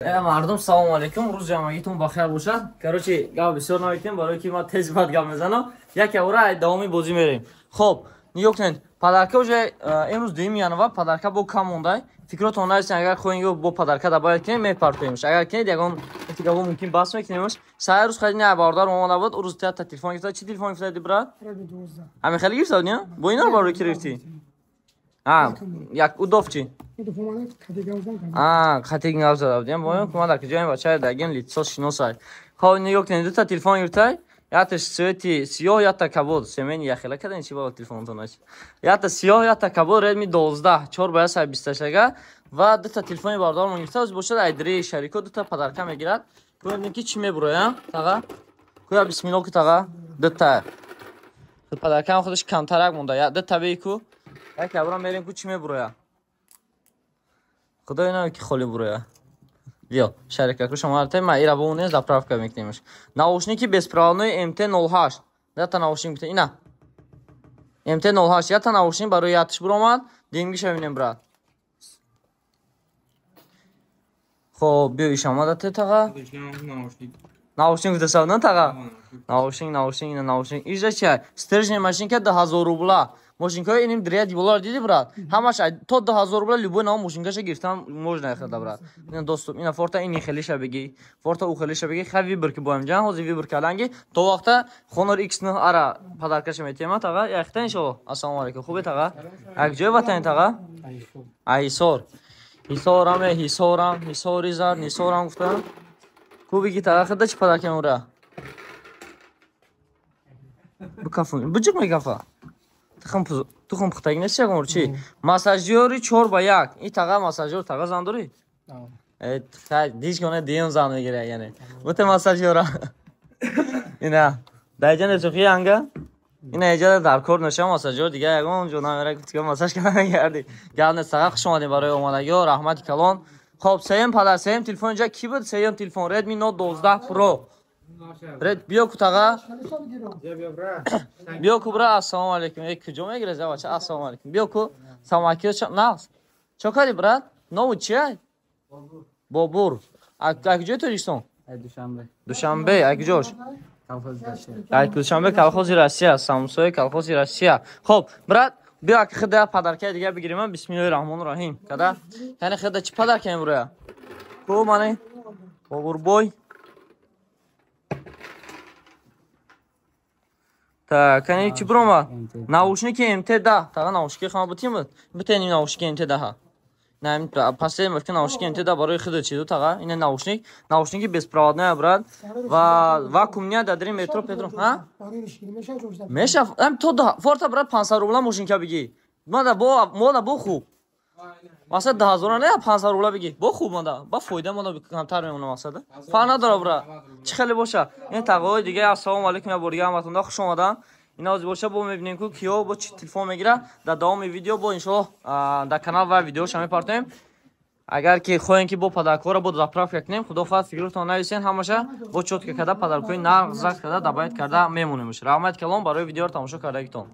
Мардум, салому алейкум, рӯз ҷамъагитон бахайр бошад. Короче, гап бисёр намекунем, барои ки ман тез бад гап мезанам. Яке ора давоми бозӣ мерем. Хоб, нигоҳ кунед, подарка уже имрӯз 2 январ, подарка бо кам мондай. Фикротон нарисен, агар хоҳем бо подарка добавить кунем, мепартоемш. Агар кунед, ягон гапо мумкин бас мекунемш. Саҳар рӯз хариди не бародар омада буд, рӯз та телефон гирифта. Чӣ телефон гирифта, брат? Ҳамин хеле гирифта будӣ? Бо ино барои ки гирифтӣ? А, як удов чӣ? А, хати гап зада будем. Бо ку ман дар куҷоем, бача, дагим лицо шиносай. Хоб, нигоҳ кунед, дута телефон гирифтай. Якта цвети сиёҳ, якта кабуд. Семени яхела кадан чи бо телефонтон ач. Якта сиёҳ, якта кабуд Redmi 12 4 ба 128 ва дута телефони бародармон гирифта. Оз бошад айдри шарико дута подарка мегирад. Бубинем ки чӣ мебуроям. Таға. Куя бисмиллоҳ ку таға. Дута. Подарка худаш камтарак монда. Я дута бей ку. Як абра мерем ку чӣ мебуроя. Худои нави ки холи буроя. Биё, шарика ку шумо артай ма ира бо унез заправка мекунемш. Наушники беспроводной MT08. Ята наушник бите ина. MT08 ята наушник барои ятиш буромад. Димгиша бинем, брат. Хоб, биё ишамада те таға. Наушник гуфта савдан таға. Наушник, наушник, ина наушник. Ижа чай. Стержень машинка 2000 рубла. Мошинкаи иним дрия диболар диди, брат. Ҳамаш то 2000 рубла любой нав мошинкаша гирифтан можно хада, брат. Ина доступ, ина форта ини хелиша беги, форта у хелиша беги, хай вибр ки боям ҷан, ҳозир вибр каланги. То вақта Honor X9 ара подаркаша метема таға. Яхта иншоалло. Ассалому алайкум. Хубе таға? Як ҷой ватани таға? Айсор. Ҳисорам, ҳисорам, ҳисори зар, нисорам гуфтам. Ку беги таға, хада чи подарка мура? Бикафун. Биҷиқ мекафа. Тухм пухтагӣ нест ягон чи? Массажёри 4 ба 1. И таға массажёр, таға зан дорӣ? Диш кона диюм зан мегира, яъне. Буте массажёра. Ина. Даҷа несухи анга? Ина эҷа дар кор наша массажёр дига ягон ҷо намера гуфт массаж карда мегардӣ. Гап нест, таға, хуш омадем барои омадагиҳо, раҳмати калон. Хоб, сеюм падар, сеюм телефон инҷа ки буд? Сеюм телефон Redmi Note 12 Pro. Ред, биё ку таға. Биё ку, бра, ассалому алейкум. Э, куҷо мегирез, бача? Ассалому алейкум. Биё ку. Саломатиё ча нағз. Чо кардӣ, брат? Ному чия? Бобур. А куҷои Тоҷикистон? Душанбе. Душанбе, а куҷош? Ай Душанбе, колхози Россия, самсои колхози Россия. Хоб, брат, биё аки хида подаркаи дига бигирем. Бисмиллоҳи раҳмони раҳим. Када? Яъне хида чӣ подарка мебуроя? Ку мани? Бобурбой. Так, кани чӣ буромад? Наушники MT10. Тага наушники хама бутим буд. Бутени наушники MT10. На, последний вақт наушники MT10 барои хида чиду тага. Ина наушник, наушники беспроводной, брат. Ва вакуумня дадрин метро Петро, ха? Меша, ам то да, форта брат 500 рубла мошинка биги. Мада бо мода бо хуб. Масалан 10000 не 500 рубла биги. Бо хуб мада. Ба фоида мада камтар мемона масалан. Фарқ надора, брат. Чӣ хеле боша. Ин тағои дига, ассалому алейкум, я бор дига ҳаматонда хуш омадан. Ина ози боша бо мебинем ку киё бо чӣ телефон мегира. Дар давоми видео бо иншоаллоҳ дар канал ва видеоша мепартоем. Агар ки хоҳем ки бо подаркҳоро бо заправка кунем, худо хоҳад фикротон нависен, ҳамаша бо чётко карда подаркҳои нағз закт карда добавить карда мемонемш. Раҳмати калон барои видеоро тамошо кардагитон.